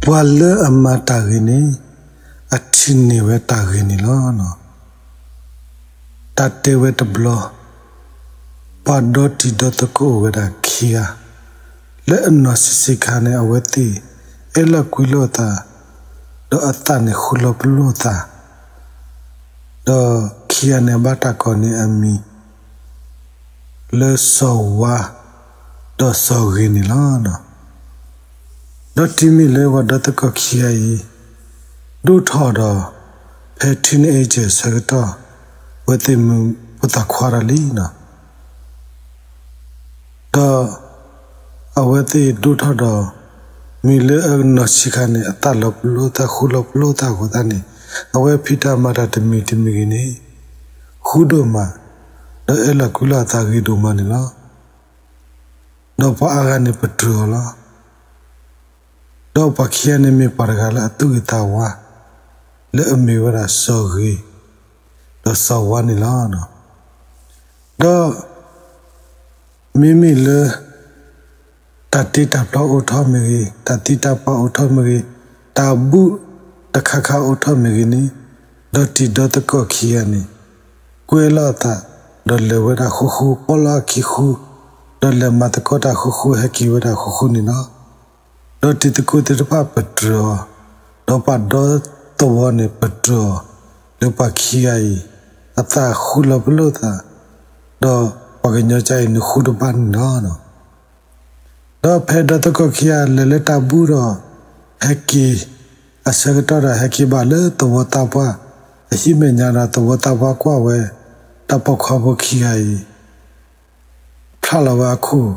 ပှၤလၢအမၤတၢ်ဂ့ၤန့ၣ် အထံၣ်န့ၢ်ဝဲတၢ်ဂ့ၤန့ၣ်လီၤ. တၢ်တဲဝဲတဘျီ, ပှၤဒီတံၤဒီသကိးအိၣ်ဝဲဒၣ်ခံဂၤ, လၢအနီၢ်ဆံးဆံးခါန့ၣ် အဝဲသ့ၣ် အဲၣ်လိာ်ကွံလိာ်အသး, ဒီးအသးန့ၣ်ဃူလီၤပလိာ်အသး, ဒီးခံဂၤန့ၣ် ဘၣ်တၢ်ကိးန့ၢ်အမံၤ လၢစီၤဝါ ဒီးစီၤဂ့ၤန့ၣ်လီၤ. ဒီးတုၤမ့ၢ်လၢပှၤဒီသကိးခံဂၤအံၤ ဒိၣ်ထီၣ်ဒီး ဖဲ teenager ဆၢကတီၢ် အဝဲသ့ၣ်မုၣ်ဖိသၣ်ခွါဒီးလံန့ၣ်, ဒီးအဝဲသ့ၣ်ဒိၣ်ထီၣ်ဒီး မ့ၢ်လၢအနီၢ်ဆံးခါန့ၣ် အသးလီၤပလိာ်သး ဃူလီၤပလိာ်သးအဃိသတးန့ၣ်, အဝဲဖံးတၢ်မၤတၢ်တမံၤတမံၤဂ့ၤန့ၣ် ဃူဒိၣ်မး, ဒီးအဲၣ်လိာ်ကွံလိာ်အသးဂ့ၤဒိၣ်မးန့ၣ်လီၤ. ဒီးပှၤအါဂၤန့ၣ်ပတြၢၤအီၤလီၤ. ဒီးပှၤခံဂၤန့ၣ်မ့ၢ်ပှၤတဂၤလၢအသူၣ်ဂ့ၤသးဝါ, လၢအမ့ၢ်ဝဲဒၣ်စီၤဂ့ၤ ဒီးစီၤဝါန့ၣ်လီၤ. ဒီး မ့မ့ၢ်လၢ တၢ်တ့တၢ်ဖျီအိၣ်ထီၣ်မ့ၢ်ဂ့ၤ, တၢ်သံတၢ်ပှၢ်အိၣ်ထီၣ်မ့ၢ်ဂ့ၤ, တၢ်ဘူၣ်တခါခါအိၣ်ထီၣ်မ့ၢ်ဂ့ၤန့ၣ်, ဒီတံၤဒီသကိးခံဂၤန့ၣ် ကွဲလီၤအသး, ဒီးလဲၤဝဲဒၣ်ဃူဃူ, ပိာ်လီၤအခံဃူ, ဒီးလဲၤမၤသကိးတၢ်ဃူဃူ, ဟဲက့ၤဝဲဒၣ်ဃူဃူန့ၣ်လီၤ. ဒီးတံၤသကိးသ့ၣ်တဖၣ်ပတြၢၤအီၤ, ဒီးပှၤဒီသဝီန့ၣ်ပတြၢၤအီၤ, လၢပှၤခံဂၤအံၤ အသးဃူလီၤပလိာ်သး, ဒီးပှၤကညီကအံၤန့ၣ်ဃူတဘၣ်န့ၣ်လီၤ. ဒီးဖဲဒီသကိးခံဂၤလဲၤလၢတၢ်ဘူၣ်ဒီး ဟဲက့ၤအဆၢကတီၢ်ဒီး ဟဲက့ၤဘၣ်လၢသဝီသးပှၢ် အဟံၣ်မဲာ်ညါဒီး သဝီသးပှၢ်ကွၢ်ဝဲ တၢ်ပိာ်ခွါဖိခံဂၤအံၤ ဖျါလီၤဝဲအခိၣ်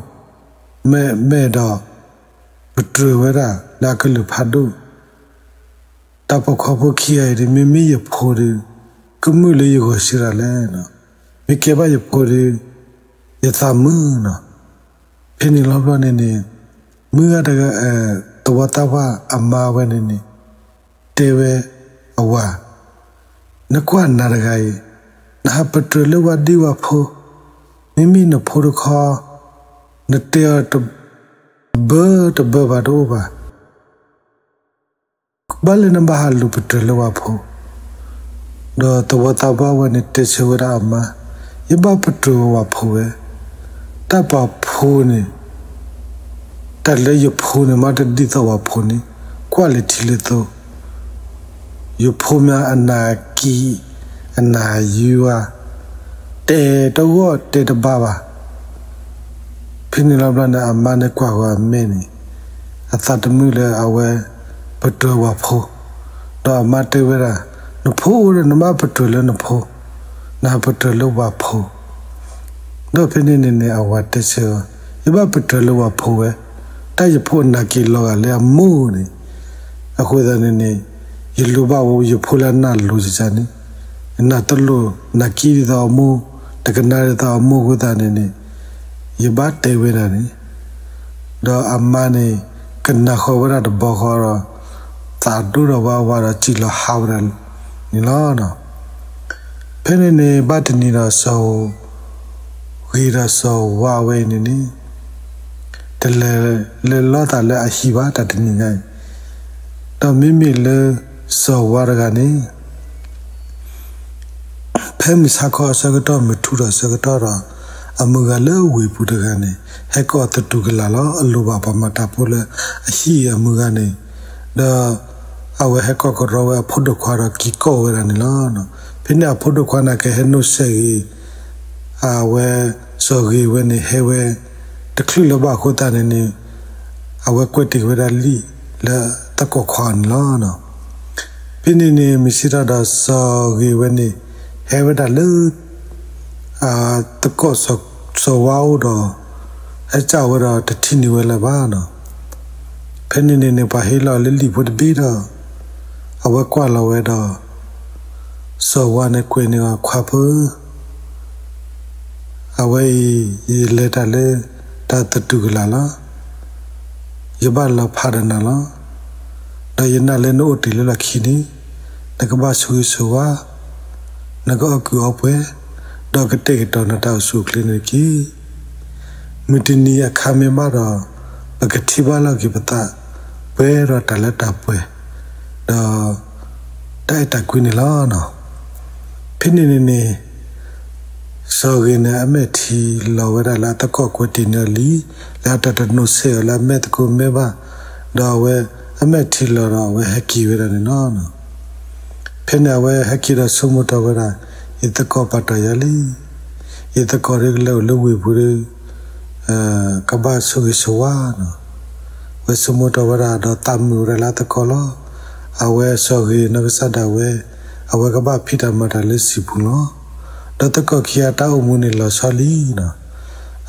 မဲာ်မဲာ်ဒီး ပတြၢၤဝဲဒၣ်လၢအကလုၢ်ဖးဒိၣ်, တၢ်ပိာ်ခွါဖိခံဂၤအံၤဒီး မ့မ့ၢ်ယဖိဒီး ကမုာ်လၢယဂီၢ်ဆံးဒၣ်လဲၣ်, မ့ၢ်ကဲဘၣ်ယဖိဒီး ယသးမုာ်န့ၣ်. ဖဲန့ၣ်လီၤဘျီန့ၣ်န့ၣ် မုၢ်ဂၤတဂၤ သဝီသးပှၢ်အမါဝဲန့ၣ်န့ၣ် တဲဝဲအဝၤ, နကွၢ်နၤတဂၤအံၤ, နဟးပတြၢၤလၢဝၤဒံဝၤဖိ, မ့မ့ၢ်နဖိတခီ, နတဲအီၤတဘၢတဘၢဘၣ်တအိၣ်ဘၣ်. ဘၣ်လၢနဘၣ်ဟးလူၤပတြၢၤလၢဝၤဖိ, ဒီးသဝီသးပှၢ်ဝဲန့ၣ်တဲဆၢဝဲဒၣ်အမါ, ယဘၣ်ပတြၢၤဝဲဝၤဖိဝဲ, တၢ်ပှၤဖိန့ၣ် တၢ်လၢယဖိန့ၣ် မ့ၢ်တဒ်သိးဝၤဖိန့ၣ် ကွၢ်လၢထံလၢသိ, ယဖိမ့ၢ်အနၢ်ကံ, အနၢ်ယွၤ, တဲတဂီၢ်တဲတဘၣ်ဘၣ်. ဖဲန့ၣ်လီၤဘျီန့ၣ် အမါန့ၣ်ကွၢ်ဃီၤအမဲာ်န့ၣ် အသးတမုာ်လၢအဝဲ ပတြၢၤဝၤဖိ, ဒီးအမါတဲဝဲဒၣ်, နဖိအိၣ်ဒီးနဘၣ်ပတြၢၤလၢနဖိ, နဟးပတြၢၤလၢဝၤဖိ. ဒီးဖဲန့ၣ်န့ၣ်န့ၣ် အဝၤတဲဆၢအီၤ, ယဘၣ်ပတြၢၤလၢဝၤဖိဝဲ, တၢ်ယဖိအနၢ်ကံလီၤဂာ်လၢအမိၢ်န့ၣ်, အဃိသတးန့ၣ်န့ၣ် ယလိၣ်ဘၣ်ဝဲယဖိလၢအနၢ်လိၤယၤန့ၣ်, ယနၢ်တလိၣ်နၢ်ကံဒ်သိးအမိၢ်, တကနၣ်ဒ်သိးအမိၢ်အဃိသတးန့ၣ်န့ၣ်, ယဘၣ်တဲဝဲဒၣ်န့ၣ် ဒီးအမါန့ၣ် ကနၣ်ဃီၤဝဲဒၣ်တဘျီဃီဒီး သးဒိၣ်ဒီးဝးဝးဒီးစံၣ်လီၤဟးဝဲဒၣ်န့ၣ်လီၤ. ဖဲန့ၣ်န့ၣ် ဘၣ်တနံၤဒီးစီၤ ဂ့ၤဒီးစီၤဝါဝဲအံၤန့ၣ်န့ၣ် တလဲၤလဲၤလီၤသးလၢအဟံၣ်ဘၣ်တၢ်တနံၤညါအံၤ, ဒီးမ့မ့ၢ်လၢစီၤဝါတဂၤန့ၣ် ဖဲမုၢ်ဆါခီအဆၢကတီၢ် မုၢ်ထူၣ်ထီၣ်အဆၢကတီၢ်ဒီး အမုၢ်ဂၤလၢဝ့ၢ်ပူၤတဂၤန့ၣ် ဟဲကိးအသတူၢ်ကလာ်လီၤ. အလိၣ်ဘၣ်ပှၤမၤတၢ်ဖိလၢအဟံၣ်အမုၢ်ဂၤန့ၣ်, ဒီးအဝဲဟဲကိးကရီဝဲအဖိဒိၣ်ခွါဒီးက့ၤကိးဝဲဒၣ်န့ၣ်လီၤ. ဖဲန့ၣ်အဖိဒိၣ်ခွါန့ၣ်ကဟဲနိးစဲးဂ့ၤ အဝဲ စီၤဂ့ၤဝဲန့ၣ် ဟဲဝဲတချုးလၢၤဘၣ်အဃိသတးန့ၣ်န့ၣ် အဝဲကွဲးတ့ၢ်ဝဲဒၣ်လံာ်လၢသကိးခွါန့ၣ်လီၤ. ဖဲန့ၣ်န့ၣ် မုၢ်ဆ့ၣ်ထီၣ်ဒီး စီၤဂ့ၤဝဲန့ၣ် ဟဲဝဲဒၣ်လၢ သကိးစီၤဝါအိၣ်ဒီး ဟဲစံၣ်ဝဲဒီးတထံၣ်န့ၢ်ဝဲလၢၤဘၣ်န့ၣ်. ဖဲန့ၣ်န့ၣ်န့ၣ် ပှၤဟ့ၣ်လီၤလၢလံာ်ဖိတဘ့ၣ်ဒီး အဝဲကွၢ်လီၤဝဲဒီး စီၤဝါန့ၣ်ကွဲးန့ၢ်အီၤ ခွါဖိဧၢ, အဝဲအံၤ ယလဲၤတၢ်လၢတၢ်သတူၢ်ကလာ်လီၤ. ယဘၣ်လီၤဖးဒီးနၤလီၤ. ဒီးယနာ်လၢနအိၣ်တ့ၢ်လၢလီၢ်ခံန့ၣ် နကဘၣ်ဆိၣ်ဂ့ၤဆိၣ်ဝါ, နကအီၣ်ကုၢ်အီပှဲၤ, ဒီးကတဲာ်ကတီၤနတၢ်အိၣ်ဆူၣ်အိၣ်ချ့န့ၣ်တက့ၢ်. မုၢ်တနံၤအခါမ့ၢ်ဘၣ်ဒီး ပကထံၣ်ဘၣ်လီၤက့ၤပသး, ပှဲၤဒီးတၢ်လၢတၢ်ပှဲၤ ဒီး တၢ်အဲၣ်တၢ်ကွံန့ၣ်လီၤ. ဖဲန့ၣ်န့ၣ်န့ၣ် စီၤဂ့ၤန့ၣ် အမဲာ်ထံလီၤဝဲဒၣ်လၢအသကိးကွဲးတ့ၢ်န့ၢ်အီၤလံ, လၢအတၢ်တနိးဆဲးအီၤလၢအမဲာ်သကိးမဲာ်ဘၣ်, ဒီးအဝဲအမဲာ်ထံလီၤဒီးအဝဲဟဲက့ၤဝဲဒၣ်န့ၣ်လီၤ. ဖဲန့ၣ်အဝဲဟဲက့ၤဒီးဆိကမိၣ်ထီၣ်ဝဲဒၣ်, ယသကိးပာ်တ့ၢ်ယၤလံ, ယသကိးဒ်ကလဲၤအိၣ်လၢဝ့ၢ်ပူၤဒီး ကဘၣ်ဆိၣ်ဂ့ၤဆိၣ်ဝါနီၤ, ဝဲဆိကမိၣ်ထီၣ်ဝဲဒၣ်ဒီးသးမုာ်ဝဲဒၣ်လၢအသကိးလီၤ. အဝဲစီၤဂ့ၤနီၢ်ကစၢ်ဒၣ်ဝဲ, အဝဲကဘၣ်ဖံးတၢ်မၤတၢ်လၢစံာ်ပူၤလီၤ. ဒီးသကိးခံဂၤတၢ်အိၣ်မူန့ၣ်လီၤဆီလံနီၤ,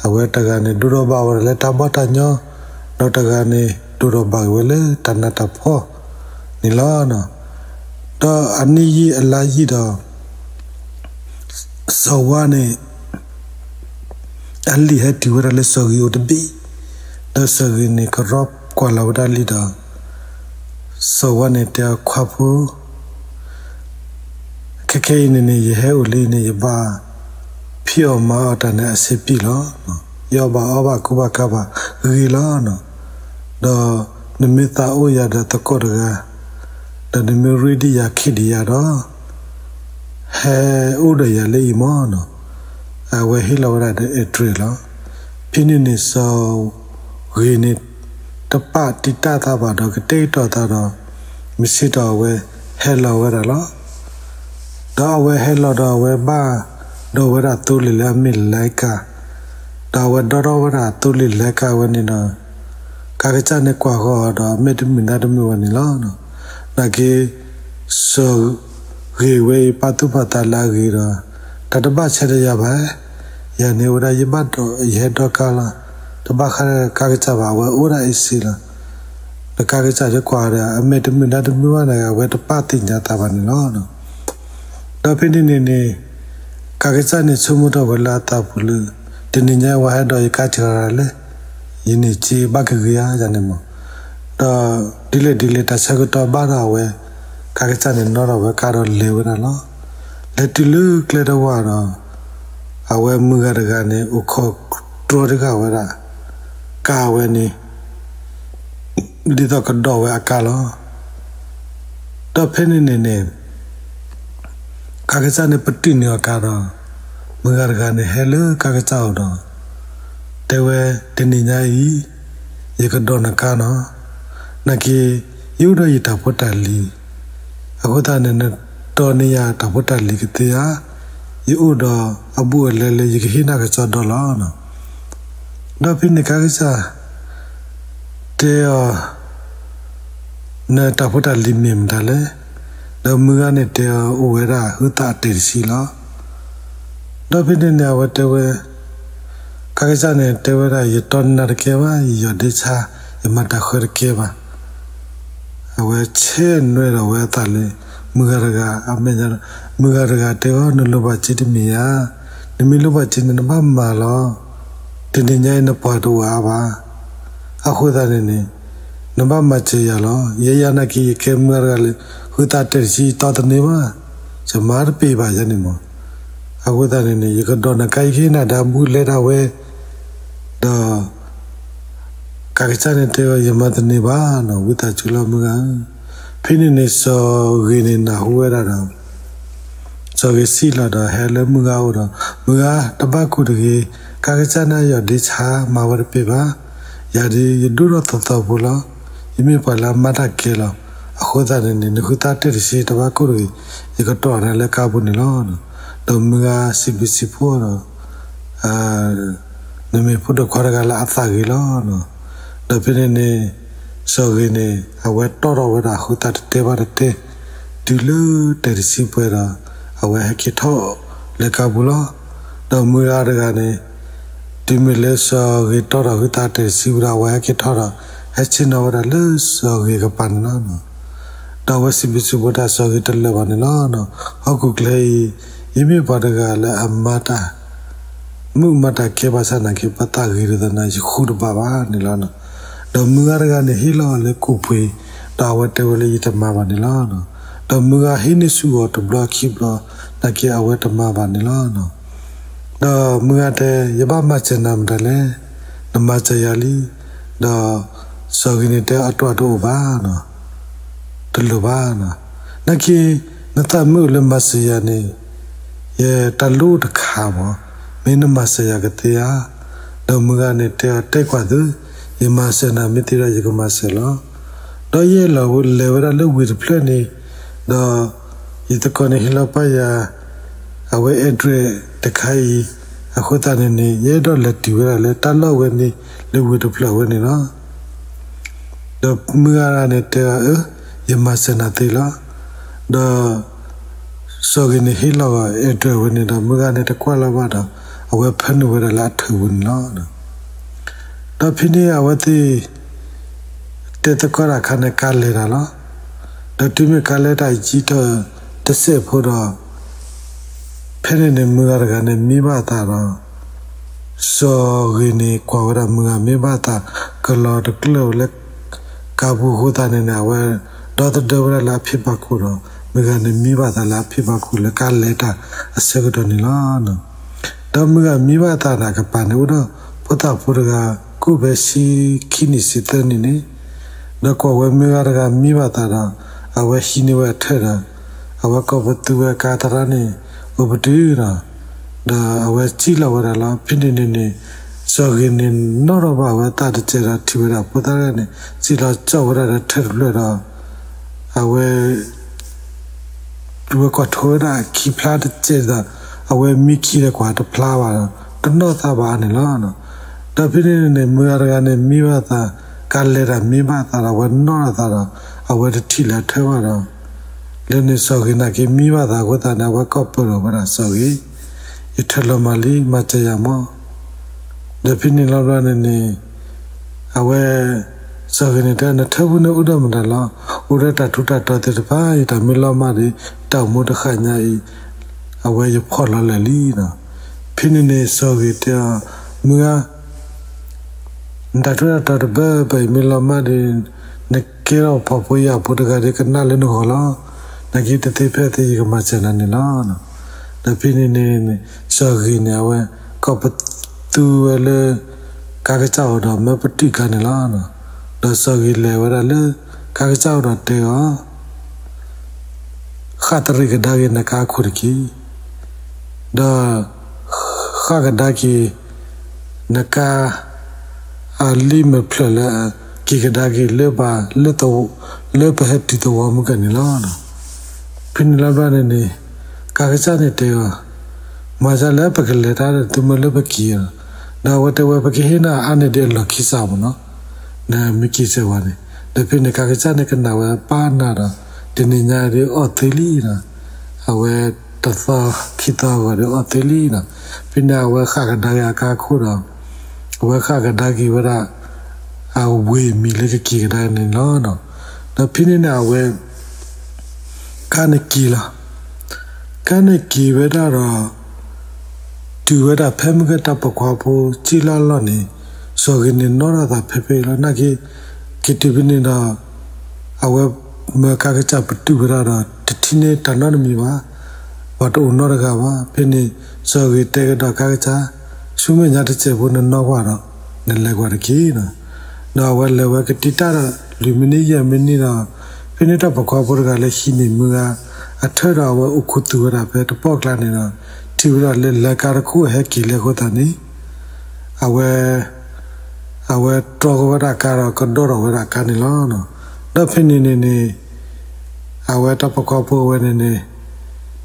အဝဲတဂၤန့ၣ် ဒိၣ်ထီၣ်ဘၣ်ဝဲဒၣ်လၢတၢ်ဘီၣ်တၢ်ညီ, ဒီးတဂၤန့ၣ် ဒိၣ်ထီၣ်ဘၣ်က့ၤဝဲလၢတၢ်နးတၢ်ဖှီၣ်န့ၣ်လီၤ. ဒီးအနံၣ်ယံာ်အလါယံာ်ဒီး စီၤဝါန့ၣ် အလံာ်ဟဲတုၤဝဲဒၣ်လၢစီၤဂ့ၤအိၣ်တဘ့ၣ်, ဒီးစီၤဂ့ၤန့ၣ် ကရီကွၢ်လီၤဝဲဒၣ်လံဒီး စီၤဝါန့ၣ်တဲအီၤ ခွါဖိ, ခဲခဲအံၤန့ၣ်န့ၣ် ယဟဲအိၣ်လံန့ၣ် ယဘၣ်ဖံးအီၣ်မၤအီၣ်တၢ်န့ၣ်အဆံးပံၣ်လီၤ. ယအီၣ်ဘၣ်အီဘၣ်ကူဘၣ်ကၤဘၣ်ဂ့ၤလီၤ. ဒီးနမ့ၢ်သးအိၣ်ယၤဒီးသကိးတဂၤ, ဒီးနမ့ၢ်ရ့ဒံးယၤခံဒံးယၤဒီး ဟဲအိၣ်ဒီးယၤလၢအံၤမၢ်နီၤ. အဝဲဟ့ၣ်လီၤဝဲဒၣ်ဒီး address လီၤ. ဖဲန့ၣ်န့ၣ် စီၤဂ့ၤန့ၣ် တပာ်တံာ်တာ်သးဘၣ်ဒီး ကတဲာ်ကတီၤသးဒီး မုၢ်ဆ့ၣ်ထီၣ်အဝဲဟဲလီၤဝဲဒၣ်လီၤ. ဒီးအဝဲဟဲလီၤဒီးအဝဲဘၣ်ဒိဝဲဒၣ်သိလ့ၣ်လၢအမ့ၢ်လဲကၤ, ဒီးအဝဲဒိထီၣ်ဝဲဒၣ်သိလ့ၣ်လဲကၤဝဲန့ၣ်ဒီး ကးကစၢ်န့ၣ်ကွၢ်ဃီၤအီၤဒီး အမဲာ်တမုာ်နါတမုာ်ဘၣ်န့ၣ်လီၤ. နာ်က့ စီၤဂ့ၤဝဲအံၤ ပာ်သူၣ်ပာ်သးလၢအဂ့ၤဒီး တၢ်တဘၣ်ဆဲးဒီးယၤဘၣ်, ယၤန့ၣ်အိၣ်ဒၣ်ယဘၣ်ဒိး ယဟဲဒိးကါလီၤ, တဘၣ်ဃးဒီးကးကစၢ်ဘၣ်, အဝဲအိၣ်ဒၣ်အ့ၣ်စ့လီၤ. ဒီးကးကစၢ်ဒီးကွၢ်ဒီး အမဲာ်တမုာ်နါတမုာ်ဘၣ်န့ၣ် အဝဲတပာ်သ့ၣ်ညါသးဘၣ်န့ၣ်လီၤ. ဒီးဖဲန့ၣ်န့ၣ်န့ၣ် ကးကစၢ်န့ၣ်ဆိကမိၣ်ထီၣ်ဝဲလၢအသးပူၤလၢ တနံၤညါအံၤဝဲဟဲဒိးယကါစှၤဒၣ်လဲၣ်, ယန့ၢ်စ့ဘၣ်ကဂ့ၤဧါယၤန့ၣ်မး, ဒီးဒ်လဲၣ်ဒ်လဲၣ်တၢ်ဆၢကတီၢ်ဘၣ်ဒီးအဝဲ ကးကစၢ်န့ၣ်နီၣ်ထီၣ်ဝဲကါဒီးလဲၤဝဲဒၣ်လီၤ. လဲၤတုၤလၢကျဲတဝၢ်ဒီး အဝဲမုၢ်ဂၤတဂၤန့ၣ် အိၣ်ခိးတြီတဂၤဝဲဒၣ် ကးဝဲန့ၣ် ဒ်သိးကဒိးဝဲအကါလီၤ. ဒီးဖဲန့ၣ်န့ၣ်န့ၣ် ကးကစၢ်န့ၣ်ပတုာ်န့ၢ်အီၤကါဒီး မုၢ်ဂၤတဂၤန့ၣ်ဟဲလၢကးကစၢ်အအိၣ်ဒီး တဲဝဲ တနံၤညါအံၤ ယကဒိးနကါနီၤ, နာ်က့ ယအိၣ်ဒီးယတၢ်ဖိတၢ်လံၤ, အဃိသတးန့ၣ် နတီန့ၢ်ယၤတၢ်ဖိတၢ်လံၤကသ့ဧါ, ယအိၣ်ဒီးအဘူးအလဲလၢယကဟ့ၣ်နၤကစီဒီလီၤ. ဒီးဖဲန့ၣ်ကးကစၢ် တဲအီၤ နတၢ်ဖိတၢ်လံၤမ့ၢ်မတၤလဲၣ်. ဒီးမုၢ်ဂၤန့ၣ်တဲအီၤ အိၣ်ဝဲဒၣ်ဟုသးအတဲာ်တဆံလီၤ. ဒီးဖဲန့ၣ်န့ၣ် အဝဲတဲဝဲ ကးကစၢ်န့ၣ်တဲဝဲဒၣ် ယတီနၤတကဲဘၣ်, ယယီၢ်ဒ့ဆါ, ယမၤတၢ်ဃၢတကဲဘၣ်. အဝဲဆဲးနွဲဒီးဝဲအသးလၢ မုၢ်ဂၤတဂၤ အမဲာ်ညါဒီး မုၢ်ဂၤတဂၤတဲအီၤ နလိၣ်ဘၣ်စ့တမ့ၢ်ဧါ, နမ့ၢ်လိၣ်ဘၣ်စ့န့ၣ် နဘၣ်မၤလီၤ. တနံၤညါအံၤနပှၤတအိၣ်အါဘၣ်. အဃိသတးန့ၣ်န့ၣ် နဘၣ်မၤစၢၤယၤလီၤ. ယဲယၤနာ်က့ ယကဲမုၢ်ဂၤတဂၤလၢ ဟုသးတဲာ်တဆံ ယတီတန့ၢ်ဘၣ်, ယမၤတပ့ၤဘၣ်ယဲန့ၣ်မး. အဃိသတးန့ၣ်န့ၣ် ယကဒိးနကါ ယကဟ့ၣ်နၤဒၣ်ဘူးလဲဒၣ်ဝဲ, ဒီး ကးကစၢ်န့ၣ်တဲဝဲ ယမၤတန့ၢ်ဘၣ်နီၤ ဝံသးစူၤလီၤမုၢ်ဂၤဧၢ. ဖဲန့ၣ်န့ၣ် စီၤဂ့ၤန့ၣ်နၢ်ဟူဝဲဒၣ်ဒီး စီၤဂ့ၤစံၣ်လီၤဒီးဟဲလၢမုၢ်ဂၤအအိၣ်ဒီး မုၢ်ဂၤ တဘၣ်ကူးတဂ့ၤ, ကးကစၢ်န့ၣ်ယီၢ်ဒ့ဆါ မၤဝဲတပ့ၤဘၣ်. ယၤဒ်ယဒိၣ်ထီၣ်သီသီဖိလီၤ. ယမ့ၢ်ပှၤလၢအမၤတၢ်ကဲလီၤ. အဃိသတးန့ၣ်န့ၣ် နဟုသးတဲာ်တဆံ တဘၣ်ကူးတဂ့ၤ, ယကတီၢ်နၤလၢကါပူၤန့ၣ်လီၤ. ဒီးမုၢ်ဂၤစံးဘျုးစံးဖှိၣ်ဒီး နမ့ၢ်ဖိဒိၣ်ခွါတဂၤလၢအသးဂ့ၤလီၤ. ဒီးဖဲန့ၣ်န့ၣ် စီၤဂ့ၤန့ၣ် အဝဲတီၢ်ထီၣ်ဝဲဒၣ်ဟုသးတတဲဘၣ်တတဲ, တုၤလၢတဲာ်တဆံပှဲၤဒီး အဝဲဟဲက့ၤထီၣ်လၢကါပူၤလီၤ. ဒီးမုၢ်ဂၤတဂၤန့ၣ် တုၤမ့ၢ်လၢစီၤဂ့ၤတီၢ်ထီၣ်ဟုသးတဲာ်တဆံဝံၤဒီး အဝဲဟဲက့ၤထီၣ်ဒီး ဟဲဆ့ၣ်နီၤဝဲဒၣ်လၢစီၤဂ့ၤကပၤန့ၣ်လီၤ. ဒီးအဝဲစံးဘျုးစံးဖှိၣ်တၢ် စီၤဂ့ၤတလၢာ်ဘၣ်န့ၣ်လီၤ. ဟီၣ်ခိၣ်ချၢအံၤ ယမ့ၢ်ပှၤတဂၤလၢအမၤတၢ် မုာ်မၤတၢ်ကဲဘၣ်ဆၣ်နာ်က့ ပသးဂ့ၤဒိၣ်သနာ် ယဃူတဘၣ်ဘၣ်န့ၣ်လီၤ. ဒီးမုၢ်ဂၤတဂၤန့ၣ်ဟ့ၣ်လီၤအီၤလၢကိၣ်ပှ့ၤ, ဒီးအဝဲတဲဝဲလၢယတမၤဘၣ်န့ၣ်လီၤ. ဒီးမုၢ်ဂၤဟံးန့ၢ်ဆူၣ်အီၤတဘျီခံဘျီ, နာ်က့အဝဲတမၤဘၣ်န့ၣ်လီၤ. ဒီးမုၢ်ဂၤတဲ ယဘၣ်မၤစၢၤနၤမတၤလဲၣ်, နမၤစၢၤယၤလံ. ဒီး စီၤဂ့ၤန့ၣ်တဲအီၤ တအိၣ်ဘၣ်, တလိၣ်ဘၣ်, နာ်က့ နသးမ့ၢ်အိၣ်လၢမၤစၢၤယၤန့ၣ် ယတၢ်လိၣ်တခါမး, မ့ၢ်နမၤစၢၤယၤကသ့ဧါ. ဒီးမုၢ်ဂၤန့ၣ်တဲအီၤ တဲကွၢ်သု, ယမၤစၢၤနၤမ့ၢ်သ့ဒီး ယကမၤစၢၤလီၤ. ဒီးယဲလီၤလဲၤဝဲဒၣ်လၢဝ့ၢ်တဖျၢၣ်န့ၣ်, ဒီးယသကိးန့ၣ်ဟ့ၣ်လီၤပာ်ယၤ အဝဲ address တခါအံၤ, အဃိသတးန့ၣ်န့ၣ် ယအဲၣ်ဒိးလဲၤတုၤဝဲဒၣ်လၢတၢ်လီၢ်ဝဲန့ၣ် လၢဝ့ၢ်တဖျၢၣ်ဝဲန့ၣ်လီၤ. ဒီးမုၢ်ဂၤန့ၣ်တဲအီၤ အၢ, ယမၤစၢၤနၤသ့လီၤ. ဒီးစီၤဂ့ၤန့ၣ်ဟ့ၣ်လီၤအီၤ address ဝဲန့ၣ်ဒီး မုၢ်ဂၤန့ၣ်တကွၢ်လၢၤဘၣ်ဒီး အဝဲဖၢနုာ်ဝဲဒၣ်လၢအထၢပူၤန့ၣ်လီၤ. ဒီးဖဲန့ၣ်အဝဲသ့ၣ် တဲသကိးတၢ်အခါန့ၣ် ကါလဲၤတၢ်လီၤ. ဒီးတုၤမ့ၢ်ကါလဲၤတၢ်ယံာ်ထီၣ်တစဲးဖိဒီး ဖဲန့ၣ်န့ၣ် မုၢ်ဂၤတဂၤန့ၣ်မံဘၣ်အသးဒီး စီၤဂ့ၤန့ၣ်ကွၢ်ဝဲဒၣ်မုၢ်ဂၤမံဘၣ်အသး ကလီၤတကျၢၢ်ဝဲလၢ ကါပူၤအဃိသတးန့ၣ်န့ၣ် အဝဲဒီသဒၢဝဲဒၣ်လၢအဖံဘၣ်ခိၣ်ဒီး မုၢ်ဂၤန့ၣ်မံဘၣ်အသးလၢအဖံဘၣ်ခိၣ်လၢကါလဲၤတၢ်အဆၢကတီၢ်န့ၣ်လီၤ. ဒီးမုၢ်ဂၤမံဘၣ်အသးန့ၣ် အကပၤန့ၣ်အိၣ်ဒီးဖိသၣ်ဖိတဂၤ ကူၣ်ဖဲဆံခံနံၣ်ဆံသၢနံၣ်န့ၣ်, ဒီးကွၢ်ဝဲမုၢ်ဂၤတဂၤမံဘၣ်အသးဒီး အဝဲဟံးန့ၢ်ဝဲအထၢၣ်ဒီး အဝဲကိးပသူဝဲအကါသရၣ်န့ၣ် အိၣ်ပတုာ်ဒီး ဒီးအဝဲစံၣ်လီၤဝဲဒၣ်လီၤ. ဖဲန့ၣ်န့ၣ်န့ၣ် စီၤဂ့ၤန့ၣ်နီၣ်ထီၣ်ဘၣ်အဝဲသးတစဲးဒီး ထံၣ်ဝဲဒၣ်ဖိသၣ်တဂၤန့ၣ် စံၣ်လီၤကၠီၣ်ဝဲဒၣ်ဒီးထၢၣ်တဖျၢၣ်ဒီး အဝဲ ဝဲကွၢ်ထိဝဲဒၣ်ခံဖျါတစဲးဒီး အဝဲမံခံဒီးကွၢ်တဖျါဘၣ်ဒီး တနီၣ်သးဘၣ်န့ၣ်လီၤ. ဒီးဖဲန့ၣ်န့ၣ် မုၢ်ဂၤတဂၤန့ၣ် မံဘၣ်သး ကါလဲၤတၢ်မံဘၣ်သးဒီး အဝဲနီၣ်ထီၣ်သးဒီး အဝဲတထံၣ်လၢအထၢၣ်ဘၣ်ဒီး လၢန့ၣ်စီၤဂ့ၤနာ်က့မံဘၣ်သးအဃိသတးန့ၣ် အဝဲကိးပသူဝဲဒၣ်စီၤဂ့ၤ, ယထၢၣ်လီၤမၢ်လံ မၤစၢၤယၤမၢ်. ဒီးဖဲန့ၣ်လီၤဘျီန့ၣ်န့ၣ် အဝဲ စီၤဂ့ၤန့ၣ်တဲ နထၢၣ်ပူၤန့ၣ်အိၣ်ဒီးမတၤလီၤ, အိၣ်ဒီးတၢ်ထူးတၢ်တီၤသ့ၣ်တဖၣ်အံၤ တၢ်မ့ၢ်လီၤမၢ်ဒီး တၢ်အိၣ်မူတဃၣ်ညါအံၤ အဝဲယဖီၣ်လီၤလၢာ်လံဒီး ဖဲန့ၣ်န့ၣ် စီၤဂ့ၤတဲအီၤ မုၢ်ဧၢ, နတၢ်ထူးတၢ်တီၤတဘၢဘၢအံၤမ့ၢ်လီၤမၢ်ဒီး နကဲထီၣ်ဖှီၣ်ဖိယာ်ဖိတဂၤဒီးကနၣ်လၢနဂီၢ်လီၤ. နာ်က့တသ့ဖဲသ့ယကမၤစၢၤနၤန့ၣ်လီၤ. ဒီးဖဲန့ၣ်န့ၣ် စီၤဂ့ၤန့ၣ် အဝဲကိးပသူဝဲလၢ ကါကစၢ်အအိၣ်ဒီးမၢပတုာ်ကါန့ၣ်လီၤ. ဒီးစီၤဂ့ၤလဲၤဝဲဒၣ်လၢ ကါကစၢ်အအိၣ်ဒီးတဲအီၤ ဃၣ်တရံးကဒါက့ၤနကါအခိၣ်တက့ၢ်. ဒီး ဃၣ်ကဒါက့ၤ နကါ အလံာ်မဲာ်ဖျၢၣ်လၢ က့ၤကဒါက့ၤလၢပ လၢပဟဲတုၤသဝီမုၢ်ကၢန့ၣ်လီၤ. ဖဲန့ၣ်လီၤဘျီန့ၣ်န့ၣ် ကါကစၢ်န့ၣ်တဲအီၤ မၤစၢၤလၢပကလဲၤတၢ်ဒီးသုမ့ၢ်လၢပက့ၤလီၤ. ဒီးအဝဲတဲဝဲ ပကဟ့ၣ်နၤအါန့ၢ်ဒံးအလီၢ်ခံစးမ့ၢ်နီၤ, နမ့ၢ်က့ၤစၢၤဝဲန့ၣ်. ဒီးဖဲန့ၣ် ကါကစၢ်န့ၣ်ကနၣ်ဝဲပာ်နၤဒီး တနံၤညါဒီးအီၣ်သ့လံနီၤ, အဝဲတသီခံသီအဂီၢ်ဒီးအီၣ်သ့လံနီၤ. ဖဲန့ၣ်အဝဲဃၣ်ကဒါက့ၤအကါအခိၣ်ဒီး အဝဲဃၣ်ကဒါက့ၤဝဲဒၣ် အဝ့ၢ်မံၤလၢကက့ၤကဒါန့ၣ်လီၤ. ဒီးဖဲန့ၣ်န့ၣ်အဝဲ ကါန့ၣ်က့ၤလီၤ. ကါန့ၣ်က့ၤဝဲဒၣ်ဒီး တုၤဝဲဒၣ်ဖဲမုၢ်ကၢတၢ်ပိာ်ခွါဖိစံၣ်လီၢ်လီၢ်န့ၣ် စီၤဂ့ၤန့ၣ်နီၣ်ထီၣ်သးဖဲဖဲအံၤလီၤ. နာ်က့ က့ၤတုၤဖဲန့ၣ်ဒီး အဝဲမၢကါကစၢ်ပတုာ်ဝဲဒၣ်ဒီး တထံၣ်န့ၢ်တၢ်နီတမံၤဘၣ်, ပှၤတအိၣ်နီတဂၤဘၣ်. ဖဲန့ၣ် စီၤဂ့ၤတဲကဒီးကါကစၢ်, ဆူမဲာ်ညါတစဲးဖိနနီၣ်ကွၢ်ဒီး နလဲၤကွၢ်တက့ၢ်နီၤ. ဒီးအဝဲလဲၤဝဲကတံာ်တၢ်ဒီး လွံၢ်မံးနံးယဲၢ်မံးနံးဒီး ဖဲန့ၣ်တၢ်ပိာ်ခွါဖိတဂၤလၢဟံးန့ၢ်မုၢ်ဂၤ အထၢၣ်ဒီးအဝဲအိၣ်ခူသူၣ်ဝဲဒၣ်ဖဲတပီၢ်ကျါန့ၣ်ဒီး ထံၣ်ဝဲဒၣ်လၢလၢကါတခိၣ်ဟဲက့ၤလံအဃိသတးန့ၣ် အဝဲ အဝဲတြီကီဝဲဒၣ်ကါဒီးကဒီၣ်ထီၣ်ဝဲဒၣ်ကါန့ၣ်လီၤ. ဒီးဖဲန့ၣ်န့ၣ်န့ၣ် အဝဲတၢ်ပိာ်ခွါဖိဝဲန့ၣ်န့ၣ်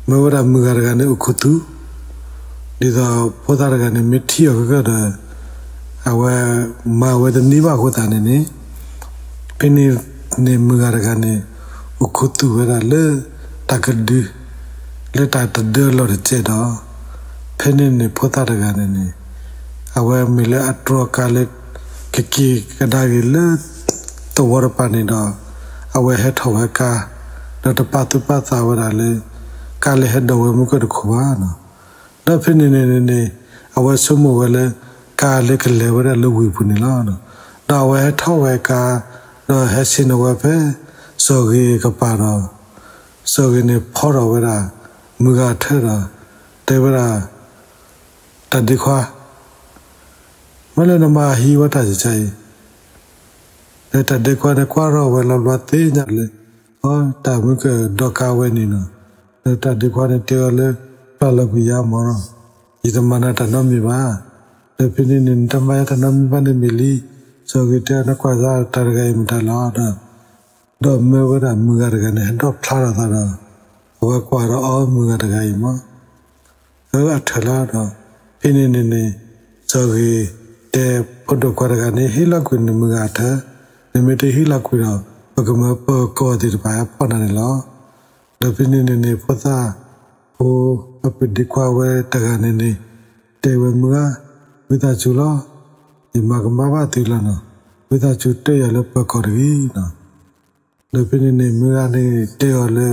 မၢဝဲဒၣ်မုၢ်ဂၤတဂၤန့ၣ်အိၣ်ခူသူၣ်, ဒ်သိးဖိသၣ်တဂၤန့ၣ်မ့ၢ်ထံၣ်အီၤခဲကၢၢ်ဒီး အဝဲမၤဝဲတန့ၢ်ဘၣ်အဃိသတးန့ၣ်န့ၣ် ဖဲန့ၣ်န့ၣ်မုၢ်ဂၤတဂၤန့ၣ် အိၣ်ခူသူၣ်ဝဲဒၣ်လၢ တၢ်ကဒု လၢတၢ်တဒၢလီၢ်တစဲးဒီး ဖဲန့ၣ်န့ၣ်ဖိသၣ်တဂၤန့ၣ်န့ၣ် အဝဲမ့ၢ်လၢအတြီကါလၢ ကက့ၤကဒါက့ၤလၢ သဝီတပၤန့ၣ်ဒီး အဝဲဟဲထီၣ်ဝဲကါ ဒီးတပာ်သူၣ်ပာ်သးဝဲဒၣ်လၢ ကါလၢဟဲဒိးဝဲမုၢ်ကၢတခိၣ်ဘၣ်နီၤ. ဒီးဖဲန့ၣ်န့ၣ်န့ၣ် အဝဲဆိကမိၣ်ဝဲလၢ ကါလၢကလဲၤဝဲဒၣ်လၢဝ့ၢ်ပူၤန့ၣ်လီၤ. ဒီးအဝဲဟဲထီၣ်ဝဲကါ ဒီးဟဲဆ့ၣ်နီၤဝဲဖဲ စီၤဂ့ၤကပၤဒီး စီၤဂ့ၤန့ၣ်ဖီၣ်ထီၣ်ဝဲဒၣ် မုၢ်ဂၤအထၢၣ်ဒီး တဲဝဲဒၣ် တၢ်ဒ့ခွါ မ့ၢ်လၢနမၤဟံးဝဲတၢ်စံးဆါအံၤ ပ ဒီးတၢ်ဒဲးခွါန့ၣ်ကွၢ်ထီၣ်ဝဲလီၤဘျီသ့ၣ်ညါလၢ အီ တၢ်မုၢ်ကဒီးကါဝဲန့ၣ်နီၤ. ဒီးတၢ်ဒဲးခွါန့ၣ်တဲအီၤလၢ ပျၢ်လီၤကွံာ်ယၤမၢ်နီၤ, ယတမၤနၤတၢ်နီတမံၤဘၣ်. ဒီးဖဲန့ၣ်န့ၣ် နတမၤယၤတၢ်နီတမံၤဘၣ်န့ၣ်မ့ၢ်လံ. စီၤဂ့ၤတဲအီၤ နကွၢ်စၢ်တၢ်တဂၤအံၤမတၤလီၤဒီး ဒီးမၢဝဲဒၣ်မုၢ်ဂၤတဂၤန့ၣ် ဟဲဒိးဖျါထီၣ်သးဒီး အဝဲကွၢ်ဒီးအီ မုၢ်ဂၤတဂၤအံၤမၢ် အၢ အထၢၣ်လီၤဒီး ဖဲန့ၣ်န့ၣ်န့ၣ် စီၤဂ့ၤတဲဖိဒိၣ်ခွါတဂၤန့ၣ် ဟ့ၣ်လီၤကွံာ်န့ၣ်မုၢ်ဂၤအထၢၣ်, နမ့ၢ်တဟ့ၣ်လီၤကွံာ်ဒီး ပကမၢပၢၤကီၢ်သ့ၣ်တဖၣ်ဟဲဖီၣ်နၤန့ၣ်လီၤ. ဒီးဖဲန့ၣ်န့ၣ်န့ၣ် ဖိသၣ်ဖိအပဒ့ခွါဝဲတဂၤန့ၣ်န့ၣ် တဲဝဲမုၢ်ဂၤ, ဝံသးစူၤလီၤ, ယမၤကမၣ်ဘၣ်သုလီၤနီၤ, ဝံသးစူၤတၢၢ်ယၤလၢပၢၤကီၢ်တဂ့ၤနီၤ. ဒီးဖဲန့ၣ်န့ၣ် မုၢ်ဂၤန့ၣ်တဲအီၤလၢ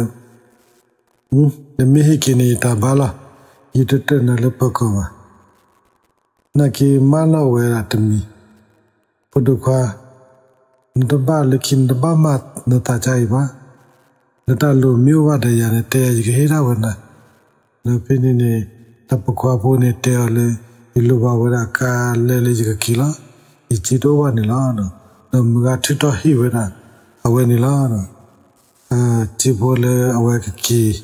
နမ့ၢ်ဟ့ၣ်က့ၤန့ၣ် ယတၢ်ဘါလီၤ, ယတတၢၢ်နၤလၢပၢၤကီၢ်ဘၣ်. နာ်က့ၤမၢလီၤဝဲဒၣ်တမံၤ, ဖိဒိၣ်ခွါ, နတဘၣ်လၢခံ နတဘၣ်မၤနသးဒ်အံၤဘၣ်. နတၢ်လိၣ်မ့ၢ်အိၣ်ဘၣ်ဒီးယၤန့ၣ် တဲယၤ ယကဟ့ၣ်ဒၣ်ဝဲနၤ. ဒီးဖဲန့ၣ်န့ၣ် တၢ်ပိာ်ခွါဖိန့ၣ်တဲအီၤလၢ ယလိၣ်ဘၣ်ဝဲဒၣ်ကါလၢလၢယကက့ၤလီၤ, ယစ့တအိၣ်ဘၣ်န့ၣ်လီၤ. ဒီးမုၢ်ဂၤထုးထီၣ်ဟ့ၣ်ဝဲဒၣ်အဝဲန့ၣ်လီၤ. စ့ဖိလၢအဝဲကက့ၤ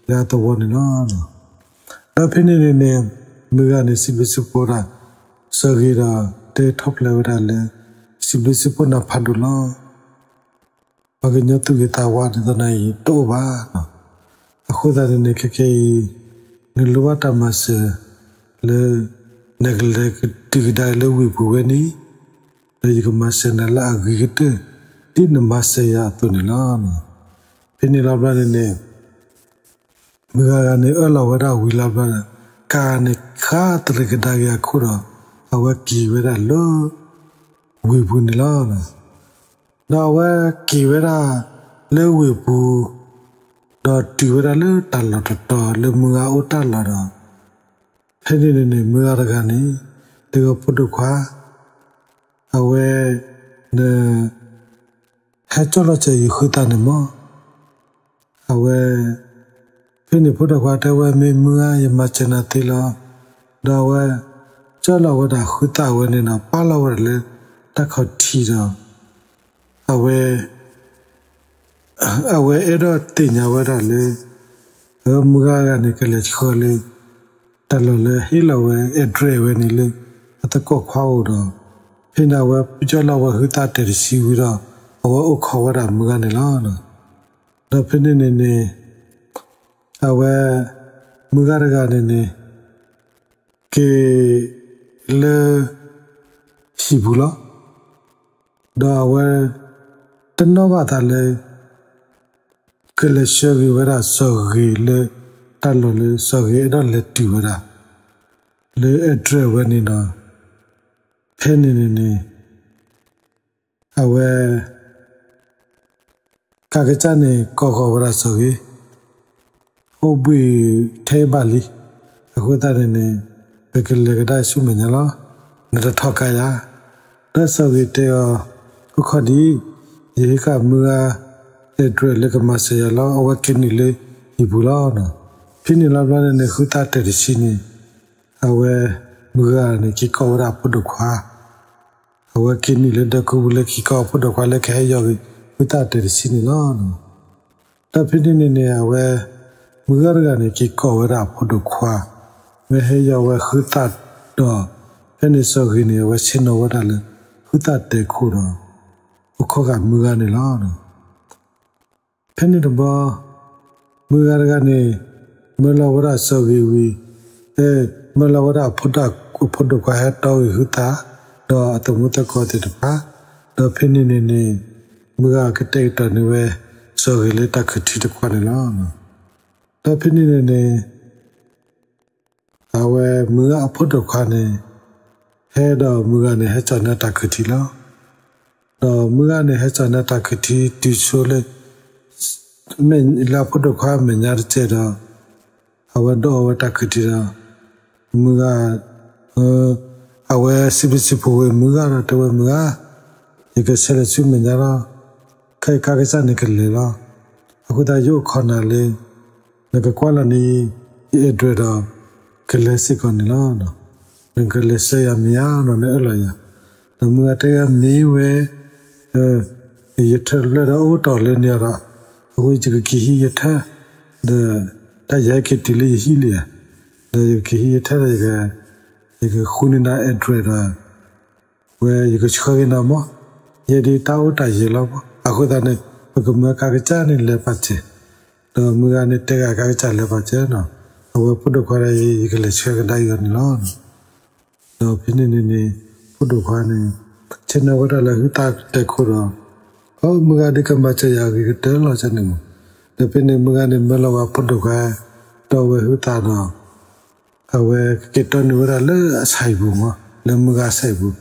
လၢအသဝီန့ၣ်လီၤ. ဒီးဖဲန့ၣ်န့ၣ်န့ၣ် မုၢ်ဂၤန့ၣ် စံးဘျုးစံးဖှိၣ်ဒၣ် စီၤဂ့ၤဒီး တဲထီၣ်ဖျဲးဝဲဒၣ်လၢ စံးဘျုးစံးဖှိၣ်နၤဖးဒိၣ်လီၤ. ပှၤကညီသူၣ်ဂ့ၤသးဝါဒ်သိးနၤအံၤတအိၣ်ဘၣ်. အဃိသတးန့ၣ်န့ၣ် ခဲကနံၣ်အံၤ နလိၣ်ဘၣ်တၢ်မၤစၢၤလၢ နကလဲၤကတုၤကဒါလၢဝ့ၢ်ပူၤဝဲန့ၣ်, ဒီးယကမၤစၢၤနၤလၢအဂ့ၤကတၢၢ် ဒ်နမၤစၢၤယၤအသိးန့ၣ်လီၤ. ဖဲန့ၣ်လီၤဘျီန့ၣ်န့ၣ် မုၢ်ဂၤဂၤန့ၣ် အၢၣ်လီၤဝဲဒၣ်ဝံၤလီၤဘျီဒီး ကါန့ၣ်ဃၣ်တရံးကဒါက့ၤအခိၣ်ဒီး အဝဲက့ၤဝဲဒၣ်လၢ ဝ့ၢ်ပူၤန့ၣ်လီၤ. ဒီးအဝဲက့ၤဝဲဒၣ်လၢဝ့ၢ်ပူၤ, ဒီးတုၤဝဲဒၣ်လၢတၢ်လီၢ်တတီၤလၢမုၢ်ဂၤအိၣ်တၢ်လီၢ်ဒီး ဖဲန့ၣ်န့ၣ်န့ၣ် မုၢ်ဂၤတဂၤန့ၣ် တဲဝဲဖိဒိၣ်ခွါ, အဝဲ န ဟဲကၠီၣ်လီၤစၢၤယဃုသးန့ၣ်မၢ်. အဝဲ ဖဲန့ၣ်ဖိဒိၣ်ခွါတဲဝဲ မ့ၢ်မုၢ်ဧါ ယမၤစၢၤနၤသ့လီၤ. ဒီးအဝဲ ကၠီၣ်လီၤဝဲဒၣ်ဃုသးဝဲန့ၣ်ဒီး ပာ်လီၤဝဲဒၣ်လၢတၢ်ခီၣ်ထံးဒီး အဝဲ အဝဲအဲၣ်ဒိးသ့ၣ်ညါဝဲဒၣ်လၢ မုၢ်ဂၤဂၤန့ၣ် ကလဲၤဆှၢလၢ တၢ်လီၢ်လၢဟ့ၣ်လီၤဝဲ address ဝဲန့ၣ်လၢ အသကိးခွါအိၣ်ဒီး ဖဲန့ၣ်အဝဲကၠီၣ်လီၤဝဲဟုသးတဲာ်တဆံဝံၤဒီး အဝဲအိၣ်ခိးဝဲဒၣ်မုၢ်ဂၤန့ၣ်လီၤ. ဒီးဖဲန့ၣ်န့ၣ်န့ၣ် အဝဲ မုၢ်ဂၤတဂၤန့ၣ်န့ၣ် က့ၤလၢ ဟံၣ်ပူၤလီၤ. ဒီးအဝဲ တနီၣ်ဘၣ်သးလၢ ကလဲၤဆှၢက့ၤဝဲဒၣ်စီၤဂ့ၤလၢ တၢ်လီၢ်လၢစီၤဂ့ၤအဲၣ်ဒိးလဲၤတုၤဝဲဒၣ် လၢ address ဝဲန့ၣ်ဒီး ဖဲန့ၣ်န့ၣ်န့ၣ် အဝဲ ကးကစၢ်န့ၣ် ကိးဃီၤဝဲဒၣ်စီၤဂ့ၤ အိၣ်ဘှံးထဲဘၣ်လံ. အဃိသတးန့ၣ်န့ၣ် ပကလဲၤကဒါဆူမဲာ်ညါလီၤ. နတထီၣ်ကါယၤ. ဒီးစီၤဂ့ၤတဲအီၤ အိၣ်ခိးဒံး, ယဟ့ၣ်ဃာ်မုၢ်ဂၤ address လၢကမၤစၢၤယၤလီၤ. အဝဲက့ၤနုာ်လၢဟံၣ်ပူၤလီၤ. ဖဲန့ၣ်လီၤဘျီန့ၣ်န့ၣ် ဟုသးတဲာ်တဆံန့ၣ် အဝဲ မုၢ်ဂၤန့ၣ် က့ၤကိးဝဲဒၣ်အဖိဒိၣ်ခွါ အဝဲက့ၤနုာ်လၢဒၢးကူပူၤလၢက့ၤကိးအဖိဒိၣ်ခွါလၢကဟဲယီၤဂ့ၤ ဟုသးတဲာ်တဆံန့ၣ်လီၤ. ဒီးဖဲန့ၣ်န့ၣ်န့ၣ် အဝဲ မုၢ်ဂၤတဂၤန့ၣ် က့ၤကိးဝဲဒၣ်အဖိဒိၣ်ခွါ ဝဲဟဲယီၤဝဲဟုသးဒီး ဖဲန့ၣ်စီၤဂ့ၤန့ၣ် အဝဲဆ့ၣ်နီၤဝဲဒၣ်လၢ ဟုသးတဲာ်ခိၣ်ဒီး အိၣ်ခိးဃာ်မုၢ်ဂၤန့ၣ်လီၤ. ဖဲန့ၣ်တဘျီ မုၢ်ဂၤတဂၤန့ၣ် မၢလီၤဝဲဒၣ်စီၤဂ့ၤဝံၤ မၢလီၤဝဲဒၣ်အဖိဒိၣ်ခွါဟဲတီဂ့ၤဟုသး ဒီးအသမူသကိးသ့ၣ်တဖၣ်, ဒီးဖဲန့ၣ်န့ၣ်န့ၣ် မုၢ်ဂၤကတဲာ်ကတီၤန့ၢ်ဝဲ စီၤဂ့ၤလၢတၢ်ခုၣ်ထံတခွါန့ၣ်လီၤ. ဒီးဖဲန့ၣ်န့ၣ်န့ၣ် အဝဲမုၢ်ဂၤအဖိဒိၣ်ခွါန့ၣ် ဟဲဒီးမုၢ်ဂၤန့ၣ် ဟဲစိာ်န့ၢ်တၢ်ခုၣ်ထံလီၤ. ဒီးမုၢ်ဂၤန့ၣ် ဟဲစိာ်န့ၢ်တၢ်ခုၣ်ထံတုၤဆိလၢ လၢအဖိဒိၣ်ခွါမဲာ်ညါတစဲးဒီး အဝဲဒိးအီဝဲတၢ်ခုၣ်ထံဒီး မုၢ်ဂၤ အဝဲစံးဘျုးစံးဖှိၣ်ဝဲမုၢ်ဂၤဒီးတဲဝဲမုၢ်ဂၤ, ယကဆဲးလဲၤဆူမဲာ်ညါလီၤ. ခဲအံၤကးကစၢ်န့ၣ်ကလဲၤလီၤ. အဃိသတးယအိၣ်ခိးနၤလၢ နကကွၢ်လီၤန့ၢ် ယ address ဒီး ကလဲၤစ့ၢ်ကီးန့ၣ်လီၤ. နကလဲၤဆှၢယၤမ့ၢ်ဧါဒီးနအၢၣ်လီၤယၤ. ဒီးမုၢ်ဂၤတဲဝဲမ့ၢ်ဝဲ ဒီး ယထၢၣ်တဖျၢၣ်ဒီးအိၣ်တီၢ်လၢန့ၣ်ဒီး အဃိယကက့ၤဟံးယထၢၣ်, ဒီး တၢ်ယဟဲက့ၤတုၤလၢယဟံၣ်လံဧါ, ဒီးယကက့ၤဟံးယထၢၣ်ဒီး ယကဃုန့ၢ်နၤ address ဒီး ဝဲယကဆှၢက့ၤနၤမး, ယဲဒၣ်တၢ်အိၣ်တၢ်ယဲၤလီၤမး. အဃိသတးန့ၣ် ပကမၢကါကစၢ်န့ၣ်လဲၤပာ်စဲၤ, ဒီးမုၢ်ဂၤန့ၣ်တဲဂၤကါကစၢ်လဲၤပာ်စဲၤနီၤ, အဝဲဖိဒိၣ်ခွါဒီးယ ယကလဲၤဆှၢကဒါအီၤန့ၣ်လီၤ. ဒီးဖဲန့ၣ်န့ၣ်န့ၣ် ဖိဒိၣ်ခွါန့ၣ် ဆ့ၣ်နီၤဝဲဒၣ်လၢဟုသးတဲာ်ခိၣ်ဒီး အိ မုၢ်ဂၤဒုးကမၤစၢၤယၤအဂ့ၤကတၢၢ်လီၤန့ၣ်မး. ဒီးဖဲန့ၣ်မုၢ်ဂၤန့ၣ်မၢလီၤဝဲဖိဒိၣ်ခွါ ဒီးဝဲဟုသးဒီး အဝဲကက့ၤတီၢ်န့ၢ်ဝဲဒၣ်လၢအဆၣ်အံၤပူၤမး, လၢမုၢ်ဂၤဆၣ်အံၤပူၤ,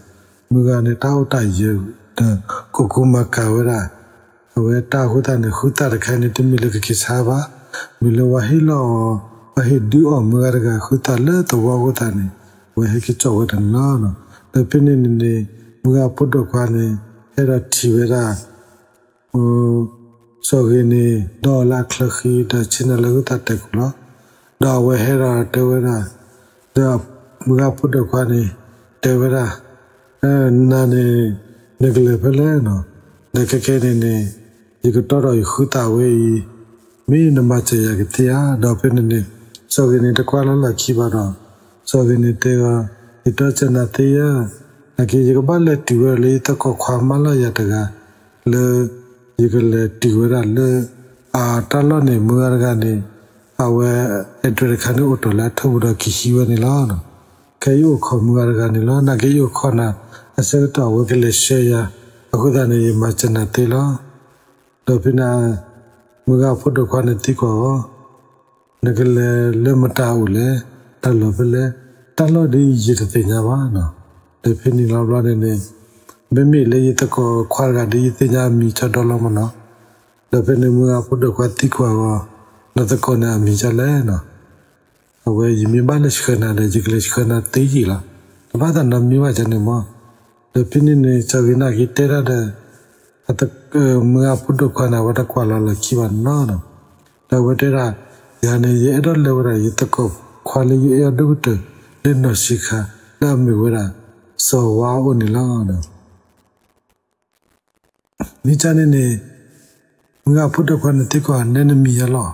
မုၢ်ဂၤန့ၣ်တၢ်အိၣ်တၢ်ယဲၤဒီး ကကူမၤကၤဝဲဒၣ် အဝဲတၢ်အဃိသတးန့ၣ် ဟုသးတခါန့ၣ် တမ့ၢ်လၢကက့ၤဆါဘၣ်, မ့ၢ်လၢဝဲဟ့ၣ်လီၤအီၤ, ဝဲဟ့ၣ်ဒုးအီၣ်မုၢ်ဂၤတဂၤဟုသးလၢသဝီအဃိသတးန့ၣ် ဝဲဟဲက့ၤစိာ်ဝဲဒၣ်န့ၣ်လီၤ. ဒီးဖဲန့ၣ်န့ၣ်န့ၣ် မုၢ်ဂၤဖိဒိၣ်ခွါန့ၣ် ဟဲဒီးထံၣ်ဝဲဒၣ် စီၤဂ့ၤန့ၣ် ဒီးအီၤလၢအချၢဃံ ဒီးဆ့ၣ်နီၤလၢဟုသးတဲာ်ခိၣ်လီၤ. ဒီးအဝဲဟဲဒီးတဲဝဲဒၣ်, ဒီးမုၢ်ဂၤဖိဒိၣ်ခွါန့ၣ် တဲဝဲဒၣ်, နၤန့ၣ် နကလဲၤဖဲလဲၣ်နီၤ, ဒီးခဲခဲန့ၣ်န့ၣ် ယကတီၢ်ဒီးယဟုသးဝဲအံၤ, မ့ၢ်နမၤစၢၤယၤကသ့ဧါ. ဒီးဖဲန့ၣ်န့ၣ် စီၤဂ့ၤန့ၣ်တကွၢ်လီၤလီၢ်ခံဘၣ်ဒီး စီၤဂ့ၤန့ၣ်တဲအီၤ, ယတီၢ်စၢၤနၤသ့ဧါ, နာ်က့ ယကဘၣ်လဲၤတုၤဝဲဒၣ်လၢယသကိးခွါမၢလီၤယၤတဂၤ လၢ ယကလဲၤတုၤဝဲဒၣ်လၢ အတၢ်လီၢ်န့ၣ် မုၢ်ဂၤတဂၤန့ၣ် အဝဲ address တခါန့ၣ်အိၣ်တီၢ်လၢအထၢၣ်ပူၤဒီးကဟံးဝဲန့ၣ်လီၤ. ခဲအံၤယအိၣ်ခိးမုၢ်ဂၤတဂၤန့ၣ်လီၤ. နာ်က့ ယအိၣ်ခိးနၤ အဆၢကတီၢ်အဝဲကလဲၤဆှၢယၤ, အဃိသတးန့ၣ် ယမၤစၢၤနၤသ့လီၤ. ဒီးဖဲန့ၣ် မုၢ်ဂၤဖိဒိၣ်ခွါန့ၣ်သံကွၢ်အီၤ, နကလဲၤလၢမတၤအိၣ်လဲၣ်, တၢ်လီၢ်ဖဲလဲၣ်, တၢ်လီၢ်ဒ်ယတသ့ၣ်ညါဘၣ်နီၤ. ဒီးဖဲန့ၣ်လီၤဘျီန့ၣ်န့ၣ် မ့မ့ၢ်လၢယသကိးခွါတဂၤဒီး ယသ့ၣ်ညါအမံၤကၠီဒီလီၤမးနီၤ. ဒီးဖဲန့ၣ်မုၢ်ဂၤဖိဒိၣ်ခွါသံကွၢ်အီၤ, နသကိးန့ၣ်အမံၤဒ်လဲၣ်နီၤ. အဝဲ ယမ့ၢ်ဘၣ်လဲၤဆှၢနၤဒီး ယကလဲၤဆှၢနၤသ့ယံာ်လီၤ. တဘၣ်သးနီတမံၤဘၣ်န့ၣ်မး. ဒီးဖဲန့ၣ်န့ၣ် စီၤဂ့ၤနာ်က့တဲဒၣ်ဒီး မုၢ်ဂၤဖိဒိၣ်ခွါန့ၣ် အဝဲတကွၢ်လီၤလီၢ်ခံဘၣ်န့ၣ်လီၤ. ဒီးအဝဲတဲဒၣ်, ယၤန့ၣ် ယအဲၣ်ဒိးလဲၤဝဲဒၣ် ယသကိးခွါလၢယအဲၣ်အီၤဒိၣ်ကတၢၢ် လၢနီၢ်ဆံးခါ လၢအမ့ၢ်ဝဲဒၣ် စီၤဝါအအိၣ်န့ၣ်လီၤ. မ့ၢ်ကန့ၣ်န့ၣ် မုၢ်ဂၤဖိဒိၣ်ခွါန့ၣ်သံကွၢ်, နဲနမံၤယၤလီၤ.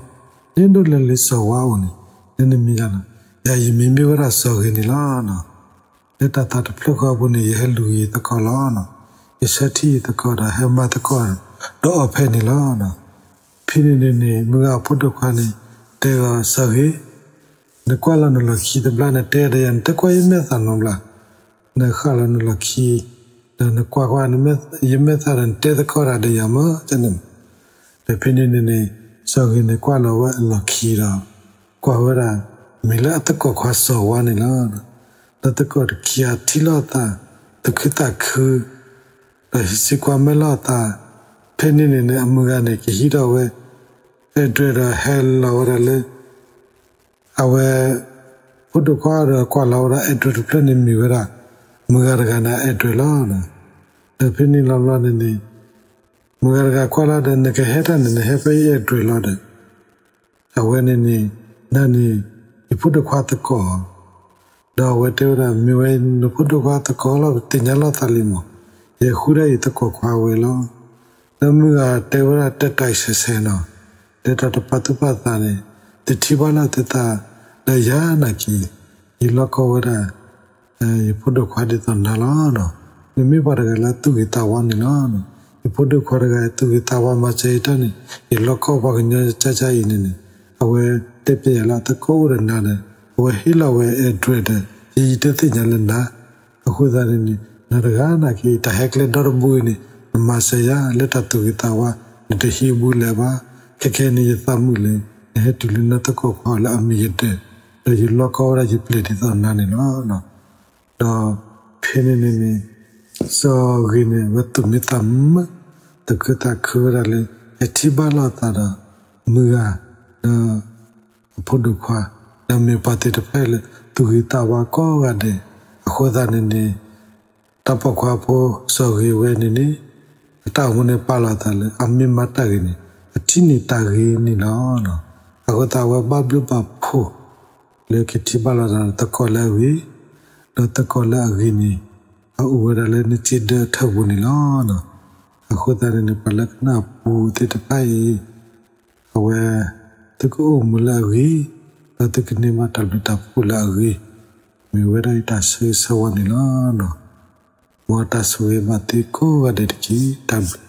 နအဲၣ်ဒိးလဲၤလၢစီၤဝါအအိၣ်န့ၣ် နဲနမံၤယၤလီၤ. ယၤယမံၤမ့ၢ်ဝဲဒၣ်စီၤဂ့ၤန့ၣ်လီၤ. လၢတၢ်သးတဖျၢၣ်ဃီအပူၤန့ၣ် ယဟဲလူၤယသကိးလီၤ. ယဆၢထံၣ်ယသကိးဒီးဟဲမၤသကိးဒီးအီၤဖဲန့ၣ်လီၤ. ဖဲန့ၣ်န့ၣ်န့ၣ် မုၢ်ဂၤဖိဒိၣ်ခွါန့ၣ် တဲအီၤ, စီၤဂ့ၤ, နကွၢ်လီၤနလီၢ်ခံတဘျီ နတဲဒီးယၤ နတကွၢ်ယမဲာ်သၣ်နီတဘျီ, နဃၣ်လီၤနလီၢ်ခံ ဒီးနကွၢ်ကွၢ် ယမဲာ်သၣ်ဒီး နတဲသကိးတၢ်ဒီးယၤမး ကန့ၣ်. ဒီးဖဲန့ၣ်န့ၣ်န့ၣ် စီၤဂ့ၤန့ၣ်ကွၢ်လီၤဝဲအလီၢ်ခံဒီး ကွၢ်ဝဲဒၣ် မ့ၢ်လၢအသကိးခွါစီၤဝါန့ၣ်လီၤ. ဒီးသကိးတခံဂၤထံၣ်လိာ်အသး သူၣ်ခုသးခု ဒီးဟံးစုကွၢ်မဲာ်လိာ်အသး. ဖဲန့ၣ်န့ၣ်န့ၣ် အမုၢ်ဂၤန့ၣ် ကဟံးထီၣ်ဝဲ address ဒီးဟဲလီၤဝဲဒၣ်လၢ အဝဲ ဖိဒိၣ်ခွါဒီးကွၢ်လီၤဝဲဒၣ် address တဖျၢၣ်န့ၣ်မ့ၢ်ဝဲဒၣ် မုၢ်ဂၤတဂၤန့ၣ် address လီၤ. ဒီးဖဲန့ၣ်လီၤဘျီန့ၣ်န့ၣ် မုၢ်ဂၤတဂၤကွၢ်လီၤဒီး နကဟဲတၢ်န့ၣ် နဟဲဖဲယ address လီၤဒီး အဝဲန့ၣ်န့ၣ် နန့ၣ် ယဖိဒိၣ်ခွါသကိး ဒီးအဝဲတဲဝဲဒၣ် မ့ၢ်ဝဲနဖိဒိၣ်ခွါသကိးလီၤ ပသ့ၣ်ညါလိာ်သးလံမး, ယဃုဒၣ်ယသကိးခွါဝဲလီၤ. ဒီးမုၢ်ဂၤတဲဝဲဒၣ် တဲတၢ်ဆဲးဆဲးနီၤ, တဲတၢ်တပာ်သူၣ်ပာ်သးန့ၣ် သုထံၣ်ဘၣ်လၢသုသး ဒီးယၤနာ်က့ ယလီၢ်ကီဝဲဒၣ် ယဖိဒိၣ်ခွါဒ်သိးနၤလီၤ. နမ့ၢ်ပှၤတဂၤလၢသူၣ်ဂ့ၤသးဝါန့ၣ်လီၤ. ယဖိဒိၣ်ခွါတဂၤသူၣ်ဂ့ၤသးဝါမၤစၢၤယတၢ်န့ၣ် ယလီၢ်ကီပှၤကညီကၢ်ကၢ်အံၤန့ၣ်န့ၣ် အဝဲတဲပျဲယၤလၢအသကိးအိၣ်ဒီးနၤဒီး အဝဲဟ့ၣ်လီၤဝဲ address ဒီး ယယတသ့ၣ်ညါလၢနၤ အဃိသတးန့ၣ်န့ၣ် နတဂၤနာ်က့ တၢ်ဟဲကျဲဒီတဘိအံၤန့ၣ် နမၤစၢၤယၤလၢတၢ်သူၣ်ဂ့ၤသးဝါ နတဟံးဘူးလဲၤဘၣ်. ခဲခဲန့ၣ် ယသးမုာ်လၢ နဟဲတုၤလၢနသကိးခွါလၢအမံၤယဒၢး ဒီးယလီၢ်ကီဝဲဒၣ်ယပျဲၢ်ဒ်သိးနၤန့ၣ်လီၤ. ဒီးဖဲန့ၣ်န့ၣ်န့ၣ် စီၤဂ့ၤန့ၣ် အဝဲသူၣ်မံသးမုာ် သူၣ်ခုသးခုဝဲဒၣ်လၢ ဟဲထံၣ်ဘၣ်လိာ်အသးဒီး မုၢ်ဂၤ ဒီး အဖိဒိၣ်ခွါ ဒီးမ့ၢ်ပှၤသ့ၣ်တဖၣ်လၢ သူၣ်ဂ့ၤသးဝါကိးဂၤဒဲး အဃိသတးန့ၣ်န့ၣ် တၢ်ပိာ်ခွါဖိစီၤဂ့ၤဝဲန့ၣ်န့ၣ် အတၢ်အိၣ်မူန့ၣ်ပာ်လီၤအသးလၢ အမ့ၢ်မၤတၢ်ဂ့ၤန့ၣ် အထံၣ်န့ၢ်တၢ်ဂ့ၤန့ၣ်လီၤ. အဃိသတးအဝဲဘၣ်ဘျုးဘၣ်ဖှိၣ် လၢကထံၣ်ဘၣ်လိာ်သးဒီးသကိးလၢအဂ့ၤ, ဒီးသကိးလၢအဂ့ၤန့ၣ် အအိၣ်ဝဲဒၣ်လၢနစ့ဒၢအထၢၣ်ပူၤန့ၣ်လီၤ. အဃိသတးန့ၣ်န့ၣ် ပှၤလၢကနၢ်ပူၤသ့ၣ်တဖၣ်အံၤ အဝဲ သုကအိၣ်မူလၢအဂ့ၤ, ဒီးသုကန့ၢ်ဘၣ်တၢ်ဘျုးတၢ်ဖှိၣ်လၢအဂ့ၤ, မ့ၢ်ဝဲဒၣ်ယတၢ်ဆၢဂ့ၤဆၢဝါန့ၣ်လီၤ. မ်တၢ်ဆိၣ်ဂ့ၤဘၣ်သုကိးဂၤဒဲးတက့ၢ်. တၢ်ဘျုး